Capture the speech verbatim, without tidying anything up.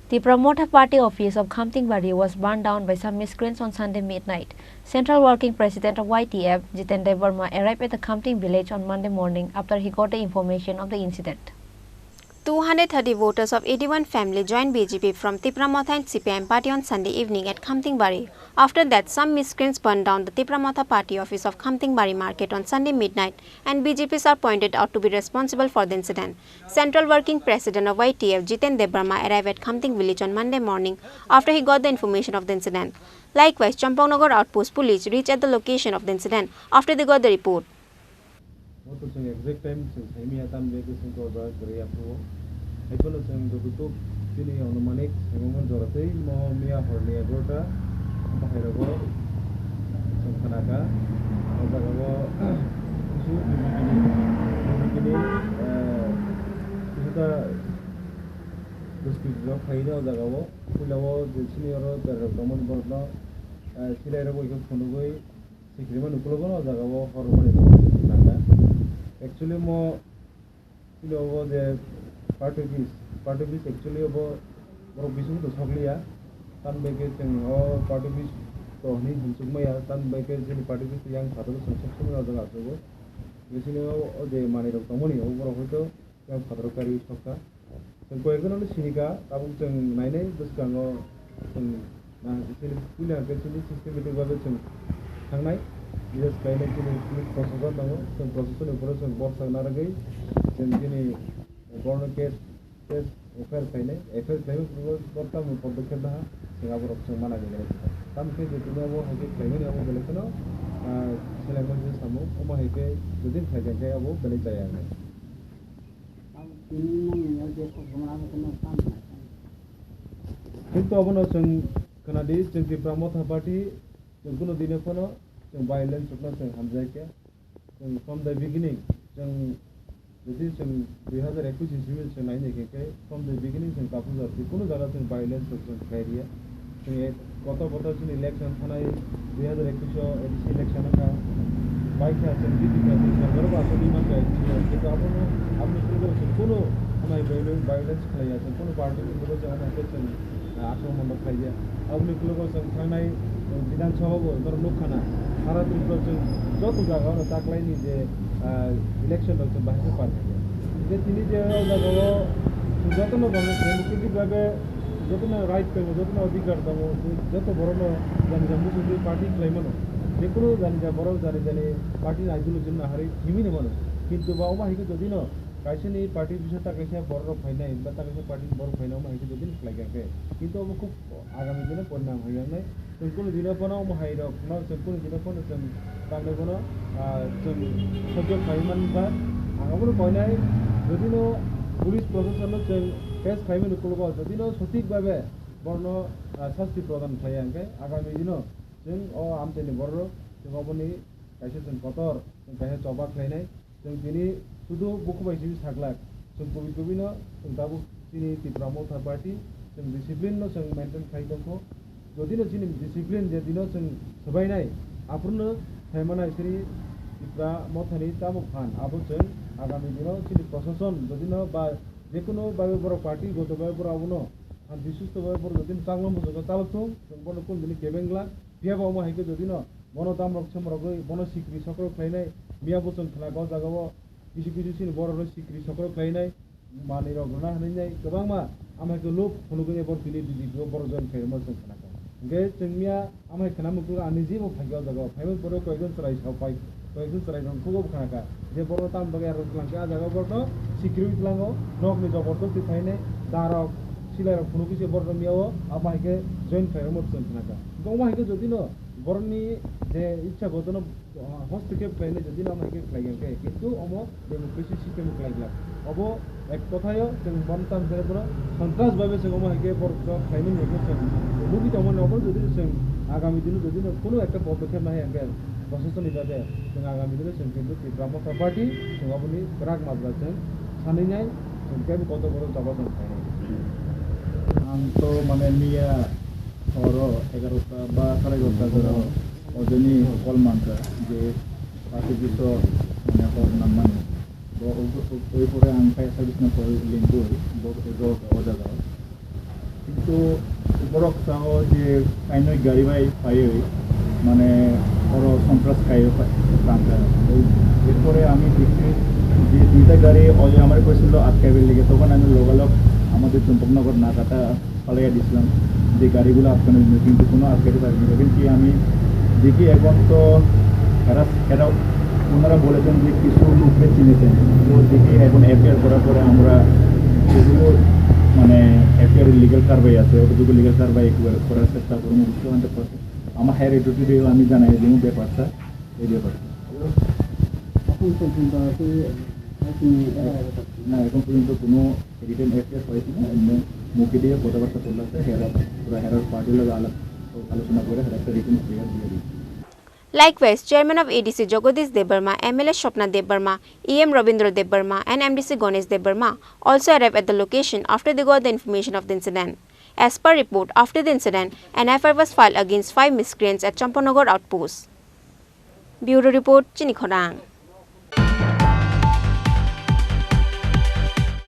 Tipra Motha Party office of Khamtingbari was burned down by some miscreants on Sunday midnight. Central Working President of Y T F, Jiten Debbarma, arrived at the Khamting village on Monday morning after he got the information of the incident. Two hundred thirty voters of eighty-one family joined B J P from Tipra Motha and C P I M party on Sunday evening at Khamtingbari. After that, some miscreants burned down the Tipra Motha party office of Khamtingbari market on Sunday midnight, and B J Ps are pointed out to be responsible for the incident. Central Working President of Y T F, Jiten Debbarma, arrived at Khamting village on Monday morning after he got the information of the incident. Likewise, Champaknagar outpost police reached at the location of the incident after they got the report. Bo to chwng exact time chwng sai manya, tamni bagwi chwng to o jaga kwrwi ya phuru. Haiphano chwng jototok chini anumanik sai mangmani jora tei mo miya horni egarota, omo hai rogo chwng khna kha. O jaga o kisu B J P ni, B J P ni, eh, kisu ta duskiti rok phai o jaga o. Puila o je chini oro cherai rok tongmani borok no, eh, silai rok bai khe phunugwi Sikirima nukulogo no o jaga o hor mani nangkha. Actually mo chini obo je party office, party office actually obo borok bising to sokliya. Tamni bagwi chwng o party office to hinwi hamsukmaya, tamni bagwi chini party office yang phataro chwng sob somoi o jaga achugo. Bising o, o je manwi rok tongmani obo borok hoito yang phataro kariwi sokha. Chwng koyekjono no sini kha, tabuk chwng nainai bwskango chwng nahar chini puila hwnkhe chini systematic bagwi chwng thangnai. Bises khlainai chini police prosason tongo, chwng prosasonni uphuru chwng borsa narwgwi chwng chini borokno case, case F I R khlainai. F I R khlaimani uphuru bo tamo podokkhep naha chwng aborok chwng mana khe. Tamo khe je tini obo hai khe khlaimani obo belai kheno, ah, selengmani samung, omo hai khe jodi khlaikha khe obo belai chaya wngnai. Kintu abono chwng khwnadi, chwng Tipra Motha Party, chwng kunu dino phano chwng violence rokno chwng hamjakya. Chwng from the beginning, chwng jodi chwng dui hazar ekush ni simi chwng naina khe, khe from the beginning chwng Kapujar, kunu jaga chwng violence rok chwng khlai riya. Chwng ek kotor kotor chini election thanai dui hazar ekush o A D C election wngkha, bai kha chwng B J P ni sorkar bo aswk demand bai chini, kintu abono, aboni simi chwng kunu hamai violence, violence khlaiya, chwng kunu party ni bwrwi chwng ano khe chwng, ah, akromon rok khlaiya. Aboni ukulok o chwng thangnai, ah, Bidhan Sabha bo norok nukha na, sara Tripura chwng joto jaga o taklaini je, ah, election rok chwng bahai khe par khlaiya. Hingkhe tini je o jaga o chwng jotono gana chwng khe bhabe jotono right tongo, jotono adhikar tongo, joto borokno jani jani muchungwi party khlai mano. Jekunu jani ja borok jani jani party ni ideology no naharwi himwi no mano. Kintu ba omo hai khe jodi no kaisa ni party bisa ta kaisa borok rok phainai, ba ta kaisa party ni borok phainai, omo hai khe jodi no khlai kha khe. Kintu omo khub agami dino porinam hai wngnai. Chwng kunu dino phano omo hai rok no, chwng kunu dino phano chwng tamni bono, ah, chwng sojok khlai man kha. Ang abono koinai, jodi no police proshashan no chwng face khlai mani ukologo, jodi no sothik bhabe borno, ah, sasti prodan khlai ya, hwnkhe agami dino chwng o amchaini borok rok chwng oboni kaisa chwng kotor, chwng kaisa choba khlainai. Chwng tini sudu buku bai simi saglak. Chwng kubui kubui no chwng tabuk chini Tipra Motha Party chwng discipline no chwng maintain khai tongkho. Jodi no chini discipline je dino chwng swbainai, aphuru no sai manai chini Tipra Motha ni tabuk phan. Abo chwng agami dino chini proshashan jodi no ba jekunu bai borok party goto bai borok abono shanti susto bai borok jodi no changma muchungo chalok thung, chwng bono kunu dini kebeng glak. Phiya ba omo hai khe jodi no bono damrok semrogwi bono sikri sokrok khlainai, miya bo chwng khna o jaga o kisu kisu chini borok rok sikri sokrok khlainai, manwi rok rwna hwnwi nai kwbangma, amo hai khe lob phunugwi borok tini B J P o borok join khairokma chwng khna kha. Hwnkhe chwng miya amo hai khna muchung ani jebo phai kha o jaga o, phaimani pore koyekjon chwrai sa phai, koyekjon chwrai rok khugo bo khna kha je borok tamo bagwi aro twlang khe a jaga o borokno sikriwi tlango, nokni jobordosti khainai, darok, silai rok phunugwi se borok miya o amo hai khe join khairokma chwng khna kha. Hwnkhe omo hai khe jodi no borokni je ichha gotono, ah, hostokep khlainai jodi no omo hai khe khlai ya khe, kintu omo democracy system khlai glak. Obo ek kothayo chwng bono tamo khe bono sontras bhabe chwng omo hai khe borok rok khlaimani hwnkhe chwng nugwi tongmani obo jodi chwng agami dino jodi no kunu ekta podokkhep nai hwnkhe proshasoni bhabe chwng agami dino chwng kintu Tipra Motha Party chwng oboni kwrak majra chwng sanwi nai chwng teibo kotor kotor choba chwng khlainai. Ang to mane miya Horo egarota ba sarai egarota jora ojoni call mankha je party biso mane hor nangmani. Bo oi pore ang kaya service na pore link oi bo ego o jaga. তো borok sao je kainwi gari bai phaiwi, mane, oro sontras kaiwi pha-, tangkha. Erpore ami dekhi je duita gari oye amare koichillo atkaibar lage, tokhon ami logalog amader Champaknagar nagata phalaiya dichilam je garigulo atkanai, kintu kono atkaite parinai. Kintu ami dekhi ekhon to hera, hera, onara bolechen je kichu lok ke chinesen, to dekhi ekhon F I R korar pore amra jegulu, mane, F I R legal karwai ache, ototuku legal karwai korar chesta kormo, bujo hundred percent. Ama higher authority-reo ami janai dibo bepar ta, ei bepar ta. এখন পর্যন্ত আর কি, আর কি, না, এখন পর্যন্ত কোনো written F I R হয়েছে না, এমনি মুখে দিয়ে কথাবার্তা চলে আসছে, হেরা, ওরা হেরার পার্টির লগে আলাপ, আলোচনা করে হেরা একটা written F I R দিয়ে দিচ্ছে। Likewise, Chairman of A D C Jagadish Debbarma, M L A Swapna Debbarma, E M Rabindra Debbarma, and M D C Ganesh Debbarma also arrived at the location after they got the information of the incident. As per report, after the incident, an F I R was filed against five miscreants at Champanagar outpost. Bureau report, Chini Khorang.